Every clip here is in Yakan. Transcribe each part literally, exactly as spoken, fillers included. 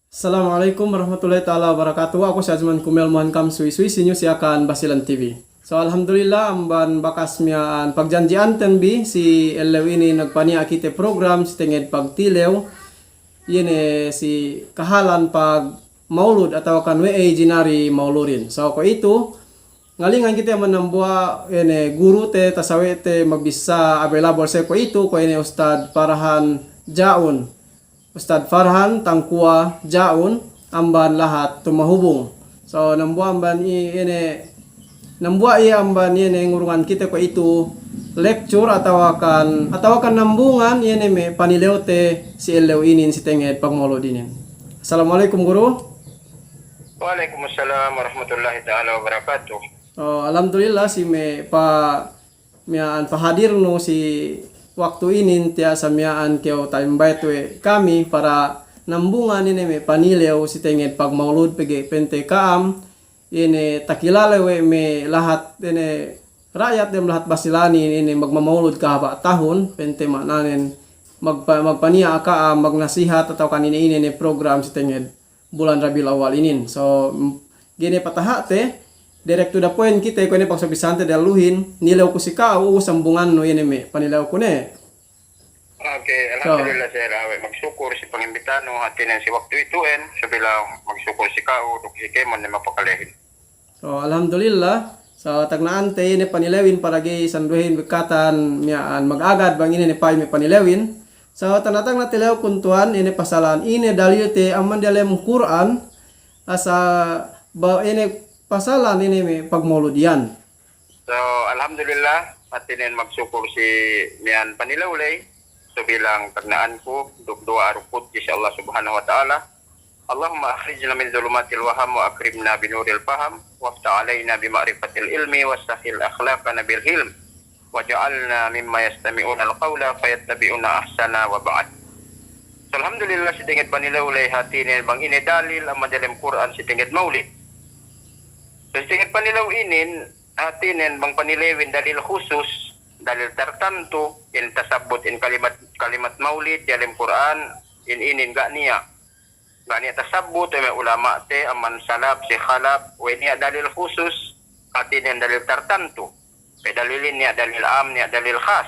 Assalamu alaikum warahmatullahi ta'ala wabarakatuh. Aku si Azman Kumel Muhan kam suwi-suwi si News Yakan Basilan T V. So, alhamdulillah, amban bakas miya'an pagjanji'anten bi si ellew inin magpaniya' kite program si tenged pagtilew, iye ne si kahalan pagmaulud atawa kan we'ey jinari mauludin. So, kuwe'itu, ngalingan kite amban dambuwa' ine gurute, tasawe'te, magbissā, available siye kuwe'itu, kuwe' ine Ustadz Farhan Jaun. Ustadz Farhan Tangkuwa Jaun amban lahat Tumahubung. So, dambuwa' amban i-, ine, dambuwa' iye amban ine ngurungan kite kuwe'itu lecture atawa kan, atawa kan nambungan ine me' panilewte si ellew inin si tenged pagmaulud inin. Assalamu alaikum, Guru. Waalaikumsalam warahmatullahi ta'ala wabarakatuh. Oh, alhamdulillah, si me' pa-, miya'an pahadirnu si waktu inin, tiya' sa miya'an kew ta-invite we' kami para nambungan ine me' panilew si tenged pagmaulud pegge' pa'inte ka'am, ine takilale we' me' lahat ine ra'yat dem lahat Basilanin ine magmamaulud kahaba' tahun, pa'inte ma'nanen magpa-, magpaniya' ka'am, magnasihat atawa kan ine-ine ne program si tenged bulan Rabiul Awal inin. So, m-, ga'i ne pataha'te, direct to the point kite, kuwe' ne pagsabisante daluhin, nilew ku si ka'u, sambungannu ine me' panilewku ne. Okay, so, alhamdulillah, sir, awe' magsukur si pangimbitanu, hātinen si waktu itu'en, sabilang magsukur si ka'u, duk si kēmon ne mapakalehin. So, alhamdulillah. So, tagna'ante ine panilewin para ga'i sinduwehin bi katan miya'an magagad bang ine ne pa'in me' panilewin. So, tagna'-tagna' tilewkun tuwan ine pasalan, ine dalilte amban diyalem Kur'an, asa ba ine pasalan ine me' pagmaulud iyan. So, alhamdulillah, hātinen magsukur si miya'an panilew ley, sabilang tagna'anku, duk duwa'a duk pudji si Allah Subhanahu wa Ta'ala. اللهم أخرجنا من ظلمات الوهم وأكرمنا بنور الفهم وافتح علينا بمعرفة العلم وسهل أخلاقنا بالحلم واجعلنا ممن يستمعون القول فيتبعون أحسنه وبعد. So, alhamdulillah, si tenged panilew ley hātinen bang ine dalil amban diyalem Kur'an si tenged maulid. So, si tenged panilew inin, hātinen bang panilewin dalil khusus, dalil tartantu, in tasabbut in kalimat, kalimat maulid diyalem Kur'an, in inin ga' niya'. Ga' niya' tasabbut we' me' ulama'te amban salaf si khalaf, we' niya' dalil khusus, hātinen dalil tartantu. Pe dalilin niya' dalil am, niya' dalil khas.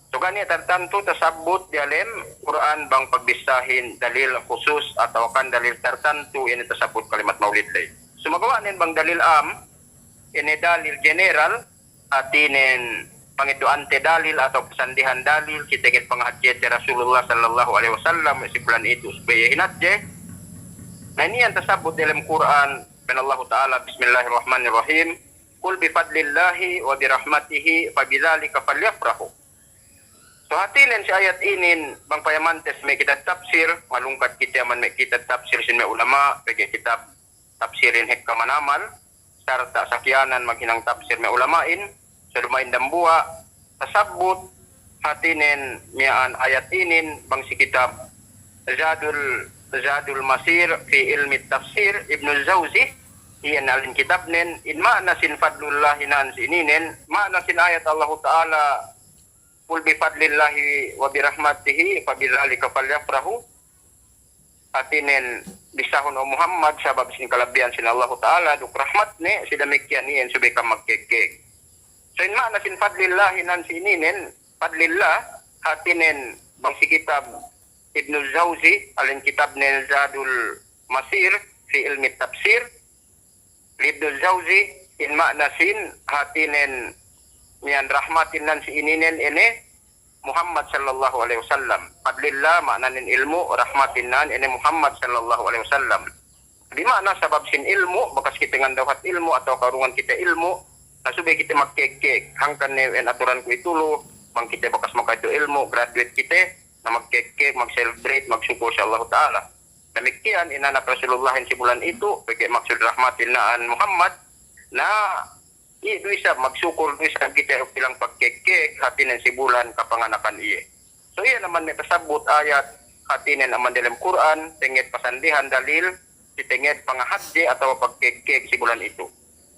So ga' niya' tartantu tasabbut diyalem Kur'an bang pagbissāhin dalil khusus atawa kan dalil tartantu ine tasabbut kalimat maulid ley. Sumagawa'nen bang dalil am, ine dalil general, hātinen pangeddo'ante dalil atawa pasandihan dalil, si tenged pangahadjete Rasulullah sallallahu alaihi wasallam, si bulan itu subey iye hinadje. Na, iniyan tasabbut diyalem Kur'an, pa'in Allahu Ta'ala, Bismillahirrahmanirrahim, قل بفضل الله وبرحمته فبذلك فليفرحوا. So hātinen si ayat inin, bang payamante si me' kitab tafsir, malungkat kite amban me' kitab tafsir sin me' ulama', pegge' kitab tafsirin hekka manamal, sarta' sakiyanan maghinang tafsir me' ulama'in, so duma'in dambuwa', tasabbut, hātinen miya'an ayat inin, bang si kitab Zadul, Zadul Masir fi Ilmi Tafsir, Ibnu Jawzi, iyan alin kitabnen, in ma'na sin fadlullahi nan si ininen, ma'na sin ayat Allahu Ta'ala, قل بفضل الله وبرحمته فبذلك فليفرحوا. Hātinen, bissāhun, o Muhammad, sabab sin kalabbihan sin Allahu Ta'ala, duk rahmatne, si damikkiyan iyan subey kam magkēg-kēg. So in ma'na sin fadlillahi nan si ininen, fadlillah, hātinen, bang si kitab Ibnu Jawzi, alin kitabnen Zadul Masir fi Ilmi Tafsir, Ibnu Jawzi, in ma'na sin, hātinen, miya'an rahmatin nan si ininen ine Muhammad sallallahu alaihi wasallam. Fadlillah, ma'nanen ilmu', rahmatin nan ine Muhammad sallallahu alaihi wasallam. Bi ma'na sabab sin ilmu', bakas kite ngandawhat ilmu' atawa karungan kite ilmu', na subey kite magkēg-kēg. Hangkan ne in aturanku itu lu, bang kite bakas maka'eddo' ilmu', graduate kite, na magkēg-kēg, mag-celebrate, magsukul si Allahu Ta'ala. Damikkiyan in anak Rasulullahin si bulan itu, pegge' maksud rahmatin na'an Muhammad, na i' du isab magsukul du isab kite bilang pagkēg-kēg, hātinen si bulan kapanganakan iye. So iyan amban me' tasabbut ayat, hātinen amban diyalem Kur'an, tenged pasandihan dalil, si tenged pangahadje atawa pagkēg-kēg si bulan itu.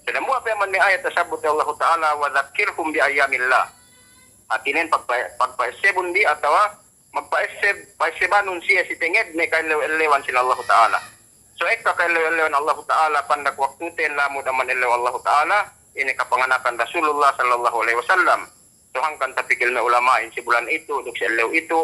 So dambuwa' pe amban me' ayat tasabbut we' Allahu Ta'ala, وذكرهم بأيام الله. Hātinen pagpa-, pagpa'essebun bi atawa magpa'esseb, pa'essebanun siye si tengedne ka'ellew-ellewan sin Allahu Ta'ala. So ekka ka'ellew-ellewan Allahu Ta'ala, pandak waktuten lamud amban ellew Allahu Ta'ala, ine kapanganakan Rasulullah sallallahu alaihi wasallam. So hangkan tapikil me' ulama'in si bulan itu, duk si ellew itu,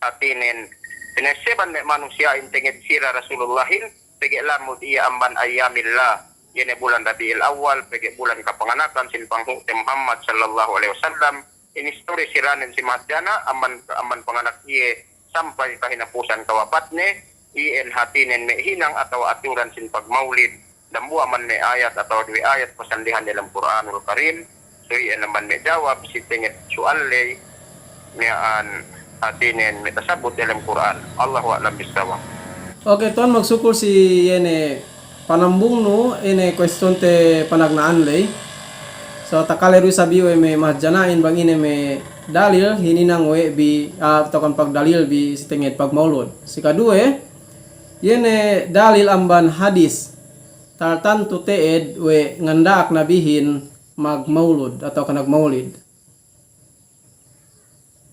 hātinen, pina'esseban me' manusiya'in tenged sira Rasulullahin, pegge' lamud iye amban ayyamillah, iye ne bulan Rabi'il Awwal, pegge' bulan kapanganakan sin panghu'te Muhammad sallallahu alaihi wasallam. Inistori siranen si mahadjana', amban, amban panganak iye sampay kahinapusan kawapatne, iyan hātinen me' hinang atawa aturan sin pagmaulid, dambuwa' man me' ayat atawa duwe ayat pasandihan dalem Kur'anul Karim. So iyan amban me' jawab si tenged su'al ley, miya'an hātinen me' tasabbut dalem Kur'an. Allahu a'lam bissawab. Oke, Tuwan, magsukul si iye ne panambungnu, ine question te panagna'an ley. So, takale du isab iyu we' me' mahadjana'in bang ine me' dalil hininang we' bi, ah, atawa kan pagdalil bi si tenged pagmaulud. Si kaduwe, iye ne dalil amban hadis, tartantu te'ed we' nganda'ak Nabihin magmaulud atawa kan magmaulid.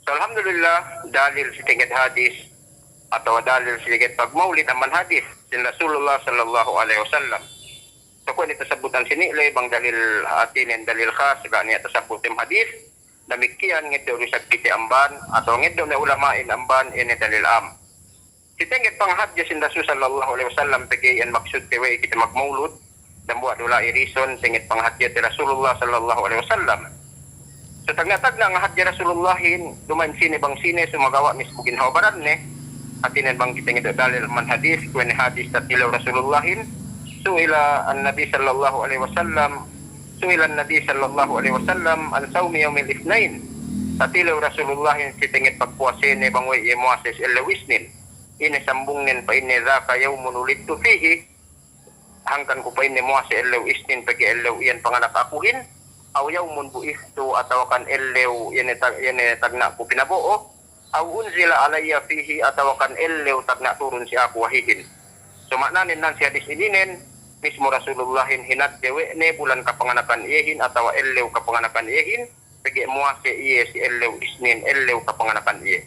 So, alhamdulillah, dalil si tenged hadis, atawa dalil si tenged pagmaulid amban hadis sin Rasulullah sallallahu alaihi wasallam. So, kuwe' ne tasabbutan sini' ley bang dalil hātinen dalil khas, ga' niya' tasabbut dem hadis, damikkiyan ngeddo' du isab kite amban, atawa ngeddo' me' ulama'in amban, ine dalil am. Si tenged pangahadje sin Rasul sallallahu alaihi wasallam pegge' iyan maksudte we' kite magmaulud, dambuwa' du la'i reason tenged pangahadjete Rasulullah sallallahu alaihi wasallam. So tagna'-tagna' ngahadje Rasulullahin, duma'in sine bang sine, sumagawa' mismu ginhawa baranne, hātinen bang kite ngeddo' dalil amban hadis, kuwe' ne hadis tatilew Rasulullahin, su'ila an-Nabi sallallahu alaihi wasallam, su'ila an-Nabi sallallahu alaihi wasallam an sawmi yawmil ithnain. Tatilew Rasulullahin si tenged pagpuwasene bang we' iye muwase si ellew Isnin. Ine sambungnen, pa'inne, "Dhaka yawmun wulidtu fihi." Hangkan ku, pa'inne, muwase ellew Isnin pegge' ellew iyan panganak akuhin. Aw yawmun bu'ithtu, atawa kan ellew iye ne tag-, iye ne tagna' ku pinabo'o. Aw unzila alayya fihi, atawa kan ellew tagna' turun si aku wahihin. So ma'nanen nan si hadis ininen, mismu Rasulullahin hinadje we' ne bulan kapanganakan iyehin atawa ellew kapanganakan iyehin, pegge' muwase iye si ellew Isnin, ellew kapanganakan iye.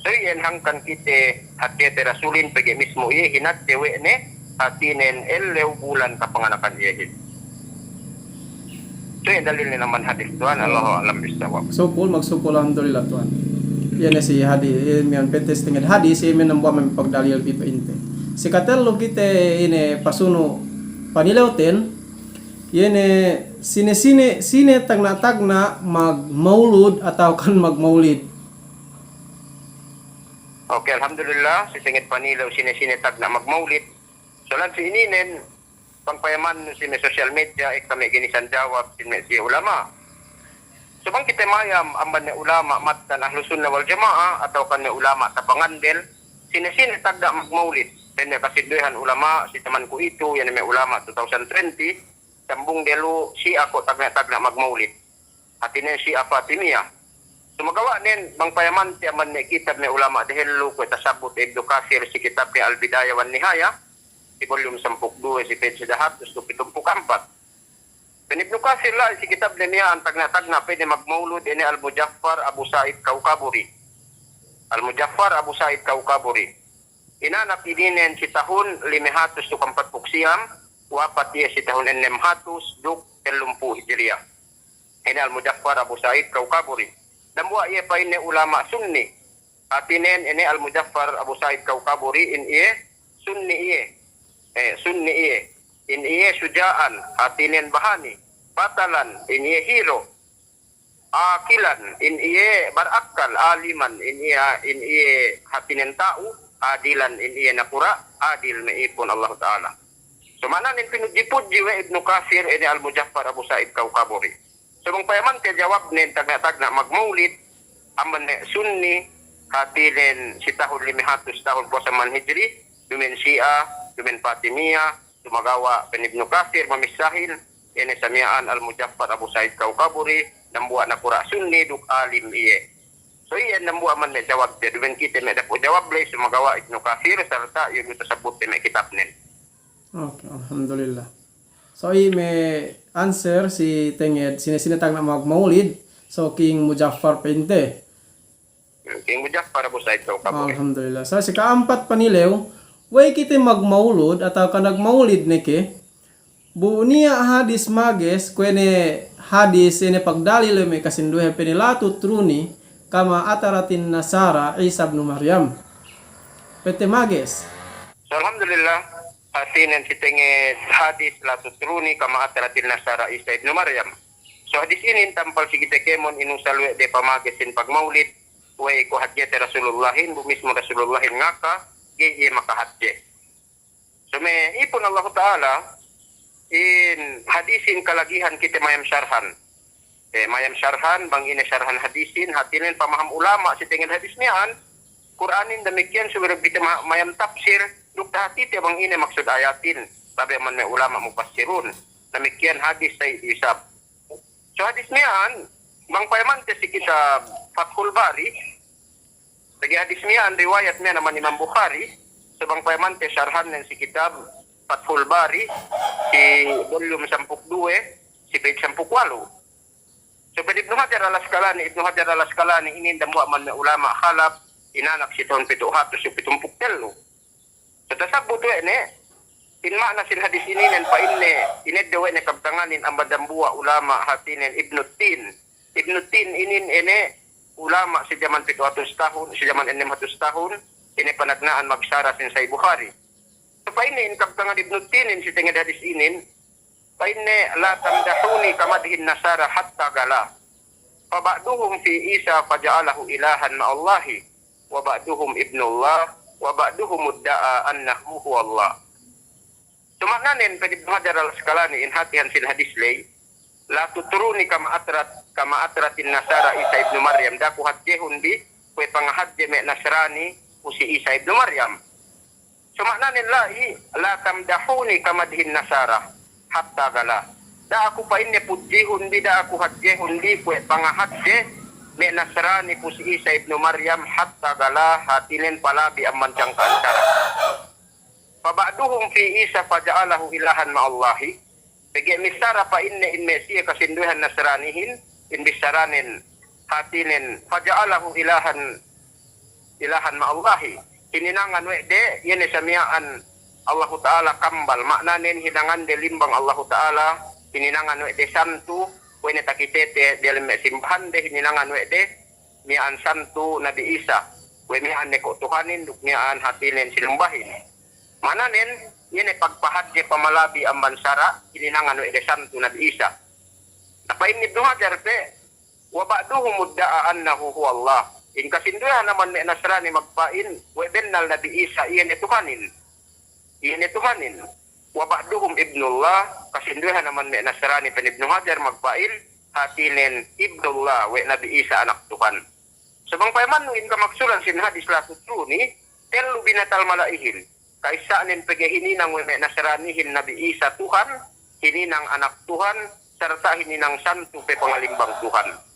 So iyan hangkan kite hadjete Rasulin pegge' mismu iye hinadje we' ne, hātinen ellew bulan kapanganakan iyehin. So iyan dalilnen amban hadis, Tuwan. Allahu a'lam bissawab. Sukul, magsukul, alhamdulillah, Tuwan. Iye ne si hadis, iye miya'an pa'inte si tenged hadis, iye miya'an dambuwa' me' pagdalil bi pa'inte. Si katellu kite ine pasunu' panilewten, iye ne sine-sine, sine tagna'-tagna' magmaulud atawa kan magmaulid. Oke, alhamdulillah, si tenged panilew sine-sine tagna' magmaulid. So lan si ininen, bang payamannu si me' social media, ekka me' ginisan jawab si me' siye ulama'. So bang kite mayam amban me' ulama' mattan Ahlus Sunnah wal Jama'ah, atawa kan me' ulama' tapangandel, sine-sine tagna' magmaulid. Pa'inne kasinduwehan ulama' si taman kuwe'itu, iye ne me' ulama' two thousand twenty, sambung de lu Shi'a ko' tagna'-tagna' magmaulid. Hātinen Shi'a Fatimiyah. Sumagawa'nen, bang payamante amban me' kitab me' ulama' dehellu, kuwe' tasabbut Ibnu Kathir si kitabne Al-Bidayah wan Nihayah, si volume sampū' duk duwe, si page dahatus duk pitumpū' ampat. Pa'in Ibnu Kathir la'i si kitabne miya'an tagna'-tagna' pa'inne magmaulud ine Al-Mujaffar Abu Sa'id Kaukaburi. Al-Mujaffar Abu Sa'id Kaukaburi. Inanak ininen si tahun lime hatus duk ampatpū' siyam, wapat iye si tahun ennem hatus duk tellumpū' Hijriyah. Ine Al-Mujaffar Abu Sa'id Kaukaburi. Dambuwa' iye pa'inne ulama' Sunni. Hātinen ine Al-Mujaffar Abu Sa'id Kaukaburi in iye Sunni iye. Eh, Sunni iye. In iye shuja'an, hātinen bahani. Batalan, in iye hero. Aqilan, in iye barakkal. Aliman, in iye, in iye hātinen ta'u. Adilan, in iye nakura' adil me' ipun Allahu Ta'ala. So ma'ananen pinudji-pudji we' Ibnu Kathir ine Al-Mujaffar Abu Sa'id Kaukaburi. So bang payamante jawabnen tagna'-tagna' magmaulid, amban me' Sunni, hātinen si tahun lime hatus tahun puwas amban Hijri, duma'in Shi'a, duma'in Fatimiyah, sumagawa' pa'in Ibnu Kathir mamissahin, ine sa miya'an Al-Mujaffar Abu Sa'id Kaukaburi, dambuwa' nakura' Sunni duk alim iye. So iye dambuwa' amban me' jawabte, duma'in kite me' dapu' jawab ley, sumagawa' Ibnu Kathir, sarta' iyu du tasabbut me' kitabnen. Oke, alhamdulillah. So, iye me' answer si tenged sine-sine tagna' magmaulid, so King Mujaffar pa'inte. King Abu Ja'far Abu Sa'id Kawkabi. Alhamdulillah. Sa' si ka'ampat panilew, we'ey kite magmaulud atawa ka nagmaulid ne ke, bu niya' hadis mages, kuwe' ne hadis ine pagdalil me' kasinduwehan pe ne la tutruni kama atratin nasara Isa ibnu Maryam. Pete mages. So, alhamdulillah, hātinen si tenged hadis la tutruni kama atratin nasara Isa ibnu Maryam. So, hadis inin tampal si kite kēmon inusal we' de pamages sin pagmaulid, we' ko' hadjete Rasulullahin, bu mismu Rasulullahin ngaka, ga'i iye makahadje. So me' ipun Allahu Ta'ala, in hadisin kalagihan kite mayam sharhan. Eh, mayam sharhan, bang ine sharhan hadisin, hātinen pamaham ulama' si tenged hadis miya'an, Kur'anin damikkiyan subey du kite ma-, mayam tafsir, duk tahātite bang ine maksud ayatin, tabi' amban me' ulama' mufassirun. Damikkiyan hadis sa'i isab. So hadis miya'an, bang payamante si kitab Fathul Bari, pegge' hadis miya'an riwayat miya'an amban Imam Bukhari, so bang payamante sharhannen si kitab Fathul Bari, si volume sampū' duwe, si page sampū' walu'. So pa'in Ibnu Hajar Al-Asqalani, Ibnu Hajar Al-Asqalani inin dambuwa' amban me' ulama' khalaf, inanak si tahun pitu' hatus duk pitumpū' tellu. So tasabbut we' ne, in ma'na sin hadis ininen pa'inne, ineddo' we' ne kabtanganin amban dambuwa' ulama' hātinen Ibnu Tin. Ibnu Tin inin ine ulama' si jaman pitu' hatus tahun, si jaman ennem hatus tahun, ine panagna'an magsara sin Sahih Bukhari. So pa'inne in kabtangan Ibnu Tinin si tenged hadis inin, pa'inne, "La tamdahuni kamadhin nasara hatta gala. Fa ba'duhum fi Isa faja'alahu ilahan ma'allahi, wa ba'duhum ibnullah, wa ba'duhum idda'a annahu huwallah." So ma'nanen, pa'in Ibnu Hajar Al-Asqalani, in hātihan sin hadis ley, "La tutruni kama atrat, kama atratin nasara Isa ibnu Maryam." Da'a ku hadjehun bi, kuwe' pangahadje me' Nasrani pu si Isa ibnu Maryam. So ma'nanen la'i, "La tamdahuni kamadhin nasara hatta gala." Da'a ku pa'inne pudjihun bi, da'a ku hadjehun bi kuwe' pangahadje me' Nasrani pu si Isa ibnu Maryam hatta gala, hātinen palabi amban sangka'an sara'. Fa ba'duhum fi Isa faja'alahu ilahan ma'allahi. Pegge' missara pa'inne in me' siye kasinduwehan Nasranihin, in bissaranen hātinen, "Faja'alahu ilahan, ilahan ma'allahi." Hininangan we' de, iye ne samiya'an Allahu Ta'ala kambal. Ma'nanen hinangande limbang Allahu Ta'ala, hininangan we' de santu, we' ne takitete diyalem me' simbahande, hininangan we' de miya'an santu Nabi Isa. We' miya'an ne ko' Tuhanin, duk miya'an hātinen sinumbahin. Ma'nanen, iye ne pagpahadje pamalabi amban sara', hininangan we' de santu Nabi Isa. Na pa'in Ibnu Hajar pe, "Wa ba'duhum idda'a annahu huwallah." In kasinduwehan amban me' Nasrani magpa'in, we' bennal Nabi Isa, iye ne Tuhanin. Iye ne Tuhanin. "Wa ba'duhum ibnullah," kasinduwehan amban me' Nasrani, pa'in Ibnu Hajar magpa'in, hātinen ibnullah, we' Nabi Isa anak Tuhan. So bang payamannu in kamaksulan sin hadis la tutruni, tellu binatal mala'ihin. Ka'issanen pegge' hininang we' me' Nasranihin Nabi Isa Tuhan, hininang anak Tuhan, sarta' hininang santu pe pangalimbang Tuhan.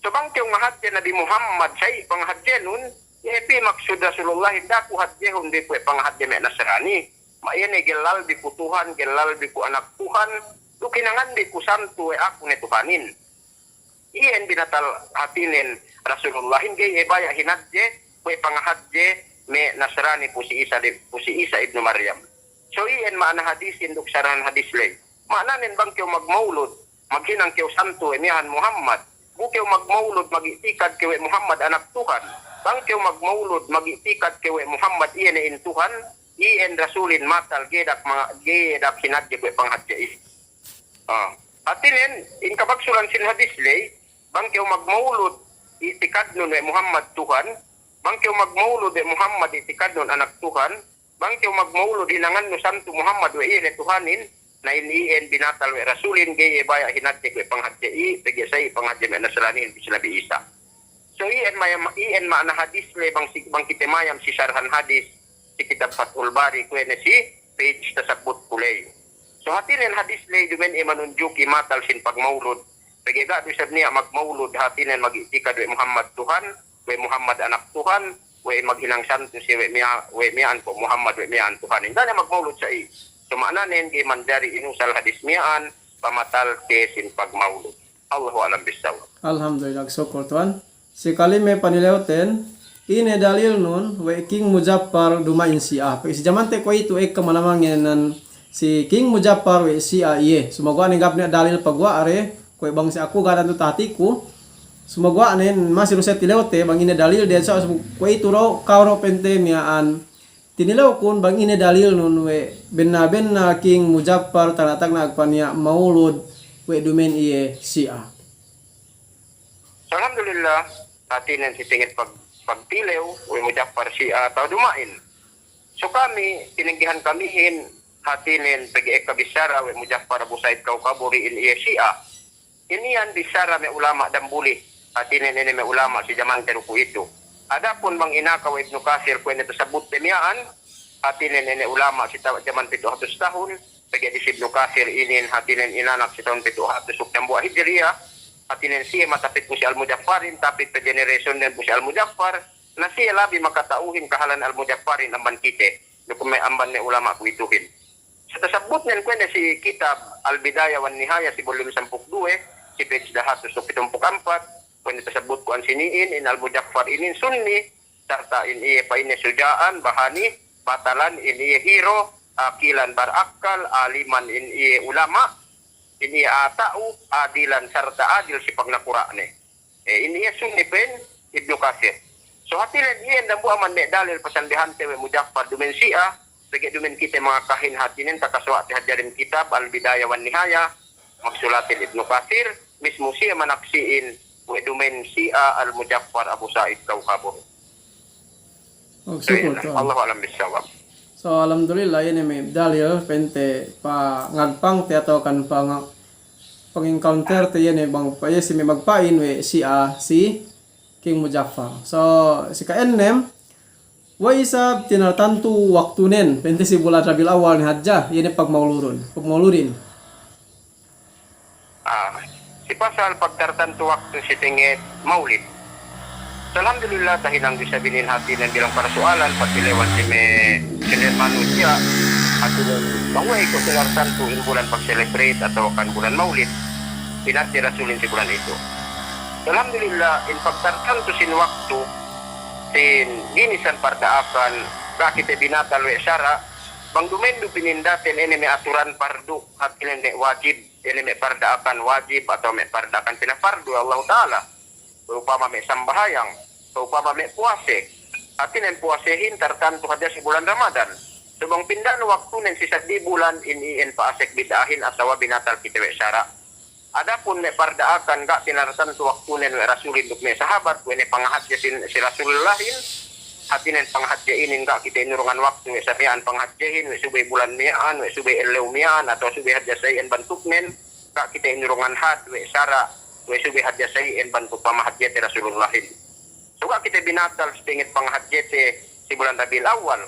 So bang kew ngahadje Nabi Muhammad sa'i pangahadjenun, iye pī maksud Rasulullahin, da'a ku hadjehun bi kuwe' pangahadje me' Nasrani. Ma' iye ne gellal bi ku Tuhan, gellal bi ku anak Tuhan, duk hinangan bi ku santu we' aku ne Tuhanin. Iyan binatal hātinen Rasulullahin ga'i iye baya' hinadje, kuwe' pangahadje me' Nasrani pu si Isa de, pu si Isa ibnu Maryam. So iyan ma'ana hadisin duk sarahan hadis ley. Ma'nanen bang kew magmaulud, maghinang kew santu we' miya'an Muhammad. Bu kew magmaulud, mag'i'tikad kew we' Muhammad anak Tuhan. Bang kew magmaulud, mag'i'tikad kew we' Muhammad iye ne in Tuhan, iyan Rasulin matal, ga'i dak ma-, ga'i dak hinadje kuwe' pangahadje i. Ah. Hātinen, in kamaksulan sin hadis ley, bang kew magmaulud, i'tikadnun we' Muhammad Tuhan, bang kew magmaulud we' Muhammad i'tikadnun anak Tuhan, bang kew magmaulud hinangannu santu Muhammad we' iye ne Tuhanin, na in iyan binatal we' Rasulin, ga'i iye baya' hinadje kuwe' pangahadje i, pegge' sa'i pangahadje me' Nasranihin pu si Nabi Isa. So iyan mayam, iyan ma'ana hadis ley bang si, bang kite mayam si sarahan hadis, si kitab Fathul Bari, kuwe' ne si page tasabbut ku ley. So hātinen hadis ley duma'in iye manunjuki matal sin pagmaulud. Pegge' ga' du isab niya' magmaulud hātinen mag'i'tikad we' Muhammad Tuhan, we' Muhammad anak Tuhan, we' maghinang santu siye we' miya-, we' miya'an ko' Muhammad we' miya'an Tuhanin. Ga' niya' magmaulud sa'i. So ma'nanen ga'i manjari inusal hadis miya'an pamatalte sin pagmaulud. Allahu a'lam bissawab. Alhamdulillah, sukul Tuwan. Si kalime panilewten, ine dalilnun we' King Muzaffar duma'in Si'a. Pegge' si jamante kuwe'itu ekka manamangin si King Muzaffar we' Si'a iye. Sumaguwa' ne ga' niya' dalil paguwa' are, kuwe' bang si aku ga' dantu tahatiku. Sumaguwa' ne masi du siye tilewte bang ine dalilden, so kuwe'itu du, ka'u du pa'inte miya'an tinilewkun bang ine dalilnun we' benna-benna King Muzaffar tagna'-tagna' paniya' maulud we' duma'in iye Si'a. Alhamdulillah, hātinen si tingit pag-, pagtilew we' Muzaffar Si'a atawa duma'in. So kami, tinenggehan kamihin, hātinen pegge' ekka bissara we' Muzaffar Abu Sa'id Kaukaburi in iye Si'a. Iniyan bissara me' ulama' dambuli, hātinen ine me' ulama' si jamante du kuwe'itu. Adapun bang inaka we' Ibnu Kathir kuwe' ne tasabutte miya'an, hātinen ine ulama' si ta-, jaman pitu' hatus tahun, pegge' di si Ibnu Kathir inin hātinen inanak si tahun pitu' hatus duk dambuwa' Hijriya, hātinen siye matapit ku si Al-Muzaffarin, tapit pe generation den ku si Al-Muzaffar, na siye labi makata'uhin kahalan Al-Muzaffarin amban kite, duk me' amban me' ulama' kuwe'ituhin. Sa tasabbutnen kuwe' ne si kitab Al-Bidaya wan Nihaya si volume sampū' duk duwe, si page dahatus duk pitumpū' ampat, kuwe' ne tasabbutku ensini'in, in Al-Muzaffar inin Sunni, sarta' in iye pa'inne suja'an, bahani, batalan, in iye hiro, akilan barakkal, aliman, in iye ulama', in iye ata'u, adilan, sarta' adil si pagnakura'ne. E, in iye Sunni pa'in Ibnu Kathir. So hātinen iyan dambuwa' amban me' dalil pasandehante we' Muzaffar duma'in Si'a, pegge' duma'in kite mangakahin hātinen takasuwa'te hadja dem kitab Al-Bidaya wan Nihaya, magsulatin Ibnu Kathir, mismu siye manaksi'in we' duma'in Si'a Al-Muzaffar Abu Sa'id Kaukaburi. Magsukul, tuwan. Allahu a'lam bissawab. So, alhamdulillah, iye ne me' dalil pa'inte pangagpangte atawa kan panga-, pangencounterte iye ne bang pa-, iye si me' magpa'in we' Si'a si King Muzaffar. So, si ka'ennem, we' isab tinartantu waktunen, pa'inte si bulan Rabiul Awwal ne hadja, iye ne pagmauludun, pagmauludin. Ah, si pasal pagtartantu waktu si tingit maulid. Alhamdulillah, tahinang du isab inin hātinen bilang parsuwalan, patilewan si me' sine manusiya', hātinen bang we' ko' tinartantu in bulan pag-celebrate atawa kan bulan maulid, pinadje Rasulin si bulan itu. Alhamdulillah, in pagtartantu sin waktu, sin ginisan parda'akan, ga' kite binatal we' sara', bang duma'in du pinindaten ine me' aturan pardu, hātinen me' wajib, ine me' parda'akan wajib atawa me' parda'akan pinapardu we' Allahu Ta'ala. Upama me' sambahayang, upama me' puwase. Hātinen puwasehin tartantu hadja si bulan Ramadan. So bang pinda'nu waktunen si saddi bulan, in iyan pa'asek bid'ahin atawa binatal kite we' sara'. Adapun me' parda'akan ga' tinartantu waktunen we' Rasulin duk me' sahabat, kuwe' ne pangahadje sin, si Rasulullahin, hātinen pangahadje inin ga' kite inurungan waktu we' sa miya'an pangahadjehin, we' subey bulan miya'an, we' subey ellew miya'an, atawa subey hadja sa iyan bantuknen, ga' kite inurungan had we' sara', we' subey hadja sa iyan bantuk pamahadjete Rasulullahin. So ga' kite binatal si tingit pangahadjete si bulan Rabiul Awwal.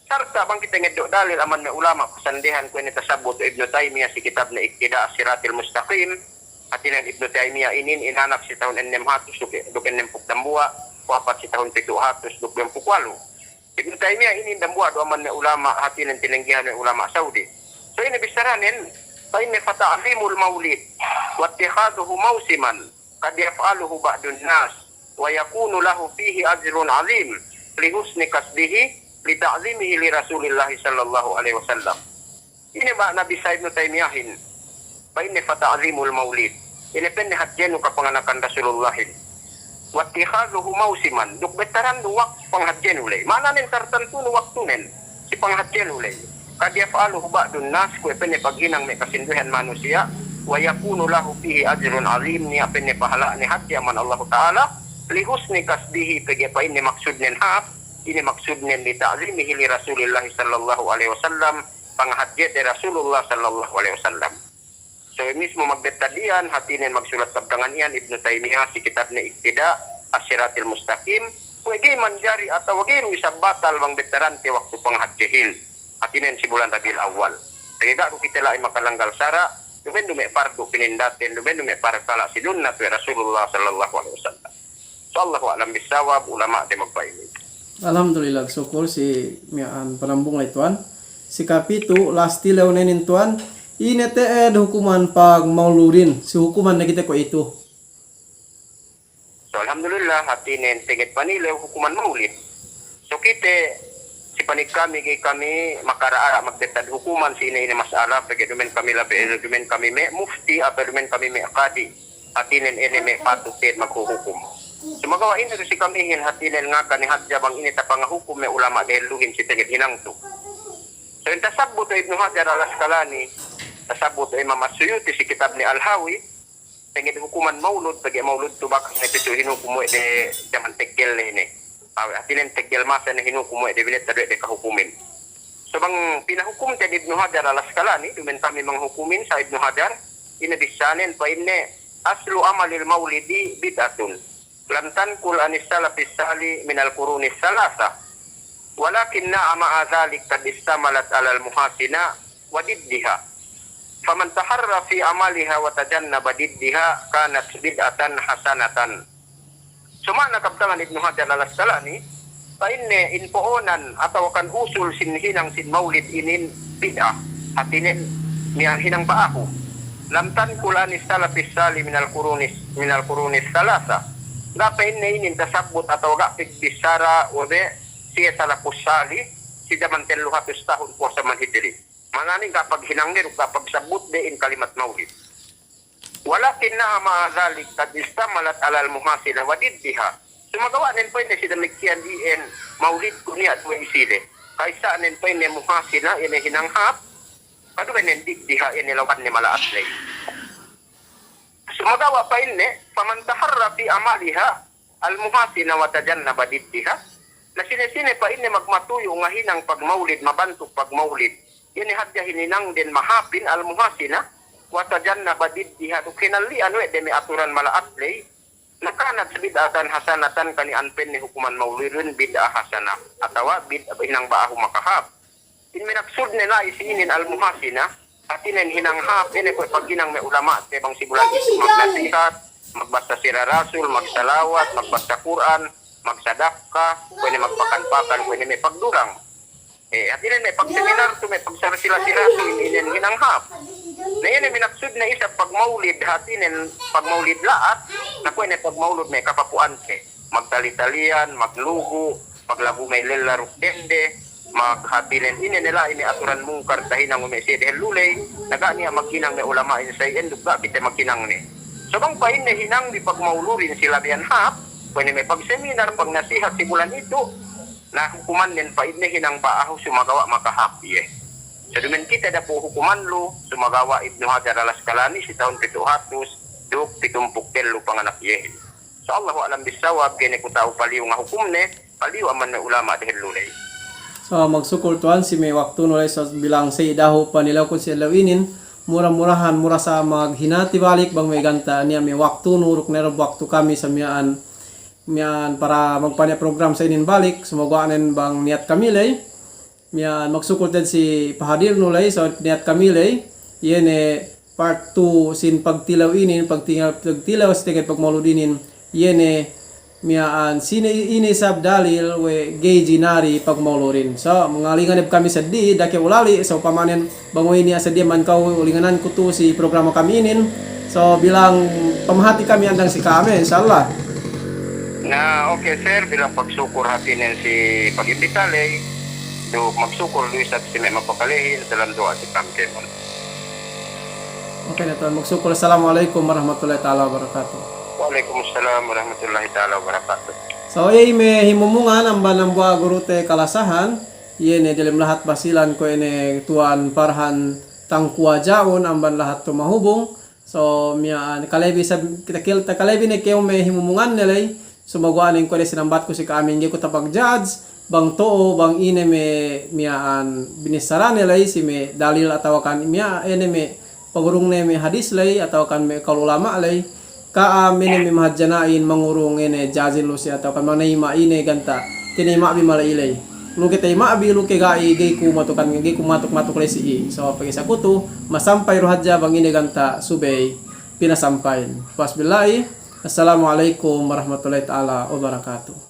Sarta' bang kite ngeddo' dalil amban me' ulama' pasandehan kuwe' ne tasabbut Ibnu Taymiyah si kitabne Iqtida' As-Siratil Mustaqim, hātinen Ibnu Taymiyah inin inanak si tahun ennem hatus duk, duk ennempū' dambuwa', wapat si tahun pitu' hatus duk duwempū' walu'. Ibnu Taymiyah inin dambuwa' du amban me' ulama', hātinen tinenggehan me' ulama' Saudi. So ine bissaranen, pa'inne, فتعظيم المولد واتخاذه موسما قد يفعله بعض الناس ويكون له فيه أجر عظيم لحسن قصده لتعظيمه لرسول الله صلى الله عليه وسلم. Ine ma'ana bissā Ibnu Taymiyahin, pa'inne, فتعظيم المولد. Ine pa'inne, hadjenu kapanganakan Rasulullahin. واتخاذه موسما, duk bettarannu waktu panghadjenu ley. Ma'ananen tartantunu waktunen si panghadjenu ley. قد يفعله بعض الناس, kuwe' pa'inne paghinang me' kasinduwehan manusiya', ويكون له فيه أجر عظيم, niya' pa'inne pahala'ne hadje amban Allahu Ta'ala, لحسن قصده, pegge' pa'inne maksudnen hāp, ine maksudnen, لتعظيمه لرسول الله صلى الله عليه وسلم, panghadjete Rasulullah sallallahu alaihi wasallam. So, mismu magbettad iyan, hātinen magsulat tabtangan iyan Ibnu Taymiyah si kitabne Iqtida' As-Siratil Mustaqim, kuwe' ga'i manjari atawa ga'i du isab batal bang bettarante waktu panghadjehin, hātinen si bulan Rabiul Awwal. Pegge' ga' du kite la'i makalanggal sara', duma'in du me' pardu pinindaten, duma'in du me' parkala' sinunnat we' Rasulullah sallallahu alaihi wasallam. So, Allahu a'lam bissawab, ulama'te magpa'in. Alhamdulillah, sukul si miya'an panambung ley, tuwan. Si kapitu', last tilew ne inin, tuwan. Ine te'ed hukuman pagmauludin, si hukuman ne kite kuwe'itu. So, alhamdulillah, hātinen tenged panilew hukuman maulid. So, kite, si panik kami, ga'i kami makara-ara magtetad hukuman si ine-ine mas'ala, pegge' duma'in kami labi, duma'in kami me' mufti, atawa duma'in kami me' kadi. Hātinen ine me' patut te'ed maghuhukum. Sumagawa' ine du si kamihin hātinen ngaka ne hadja bang ine tapangahukum me' ulama' dehelluhin si tenged hinang tu. So, in tasabbut we' Ibnu Hajar Al-Asqalani, tasabbut we' Imam As-Suyuti si kitabne Al-Hawi, tenged hukuman maulud, pegge' maulud tu bakas ne pitu hinukum we' de jaman teggel ne ine. Awe', hātinen teggel masa ne hinukum we' de binettad we' de kahukumin. So bang pinahukum te'ed Ibnu Hajar Al-Asqalani, duma'in kami manghukumin sa Ibnu Hajar, ine bissānen pa'inne, "Aslu amalil maulidi bid'atun. Lam tanqul anis salafis salih minal qurunis salasa. Walakinnaha ma'a dhalik qad istamalat alal muhasina wa diddiha. Faman taharra fi amaliha wa tajannaba diddiha kanat bid'atan hasanatan." So ma'ana kabtangan Ibnu Hajar Al-Asqalani, pa'inne in po'onan atawa kan usul sin hinang sin maulid inin bid'ah. Hātinen miya'an hinang ba'ahu. Lam tanqul anis salafis salih minal qurunis, minal qurunis salasa. Ga' pa'inne inin tasabbut atawa ga' pigbissara we' me' siye salafus salih si jaman tellu hatus tahun puwas jaman hijri. Ma'ananen ga' paghinang de duk ga' pagsabbut de in kalimat maulid. Walakinnaha ma'a dhalik qad istamalat alal muhasina wa diddiha. Sumagawa' nen pa'inne si damikkiyan iyan maulid ku niya' duwe isi de. Ka'issanen pa'inne muhasina, iye ne hinang hāp, kaduwenen diddiha, iye ne lawanne mala'at ley. Sumagawa' pa'inne, faman taharra fi amaliha al-muhasina wa tajannaba diddiha. Na sine-sine pa'inne magmatuyu' ngahinang pagmaulid, mabantuk pagmaulid, iye ne hadja hininangden mahāpin al-muhasina, wa tajannaba diddiha, duk hinalli'an we' de me' aturan mala'at ley, na kanat bid'atan hasanatan, kani'an pa'inne hukuman maulidin bid'ah hasanah, atawa bid-, hinang ba'ahu makahāp. In minaksudne la'i si inin al-muhasina, hātinen hinang hāp, ine kuwe' paghinang me' ulama'te bang si bulan itu magnasihat, magbassa sira Rasul, magsalawat, magbassa Kur'an, magsadakka, kuwe' ne magpakan-pakan, kuwe' ne me' pagdurang. Eh, hātinen me' pagseminar tu, me' pagsara sila-sila tu, in-, inen hinang hāp. Na iye ne minaksudne isab pagmaulid, hātinen pagmaulid la'at, na kuwe' ne pagmaulud me' kapapu'ante. Magtali-taliyan, maglugu', maglagu' me' lella duk dende, maghātinen ine ne la'i me' aturan mungkar tahinang we' me' siye dehellu ley, na ga' niya' maghinang me' ulama'in sa iyan duk ga' kite maghinang ne. So bang pa'inne hinang bi pagmauludin si labeyan hāp, kuwe' ne me' pagseminar, pagnasihat si bulan itu, na hukumannen pa'inne hinang ba'ahu sumagawa' makahāp iye. Sa duma'in kite dapu' hukuman lu, sumagawa' Ibnu Hajar Al-Asqalani si tahun pitu' hatus duk pitumpū' tellu panganak iyehin. So, Allahu a'lam bissawab, ga'i ne ku ta'u paliyu ngahukumne, paliyu amban me' ulama' dehellu ley. So, magsukul tuwan si me' waktunu ley, so, bilang sa'i dahu' panilewkun si ellew inin, mura-murahan, mura sa maghinati balik, bang me' ganta' niya' me' waktunu, duk ne du waktu kami sa miya'an, miya'an para magpaniya' program sa inin balik, sumaguwa'nen bang niyat kami ley. Miya'an magsukul te'ed si pahadirnu ley, so niyat kami ley, iye ne part two sin pagtilew inin, pagtilew, pagtilew si tenged pagmaulud inin, iye ne miya'an sine ine isab dalil we' ga'i jinari pagmauludin. So, mangalingan ne kami seddi, da'a kew ulali', so upamanen bang we' niya' seddi amban kew ulingananku tu si programa kami inin, so bilang pamahati kami andang si ka'am, insya Allah. Na, oke, sir, bilang pagsukul hātinen si pagimbita ley, duk magsukul du isab si me' mapakalehin, salam duwa'a si ka'am kēmon. Oke, na tuwan, magsukul. Assalamu alaikum warahmatullahi ta'ala wabarakatuh. Wa alaikumussalam warahmatullahi ta'ala wabarakatuh. So, iye me' himumungan amban dambuwa' gurute kalasahan, iye ne diyalem lahat Basilan kuwe' ne Tuwan Parhan Tangkuwa Jaun amban lahat Tumahubung. So, miya'an, kalebi sab-, takil-, takalebi ne kew me' himumunganne ley, sumaguwa'nen kuwe' de sinambatku si ka'amin ga'i ku tapag-judge, bang to'o, bang ine me' miya'an binissarane ley, si me' dalil atawakan miya-, ine me' pangurungne me' hadis ley, atawakan me' kawul ulama' ley, ka'am ine me' mahadjana'in mangurung ine judge lu si atawakan manayima' ine ganta' tinayima' bi mala'i ley. Luke tayima' bi, luke ga'i, ga'i ku matukan, ga'i ku matuk-matuk ley si i. So, pegge' sa kutu, masampay du hadja bang ine ganta' subey pinasampayin. Puwas billahi, assalamu alaikum warahmatullahi ta'ala wabarakatuh.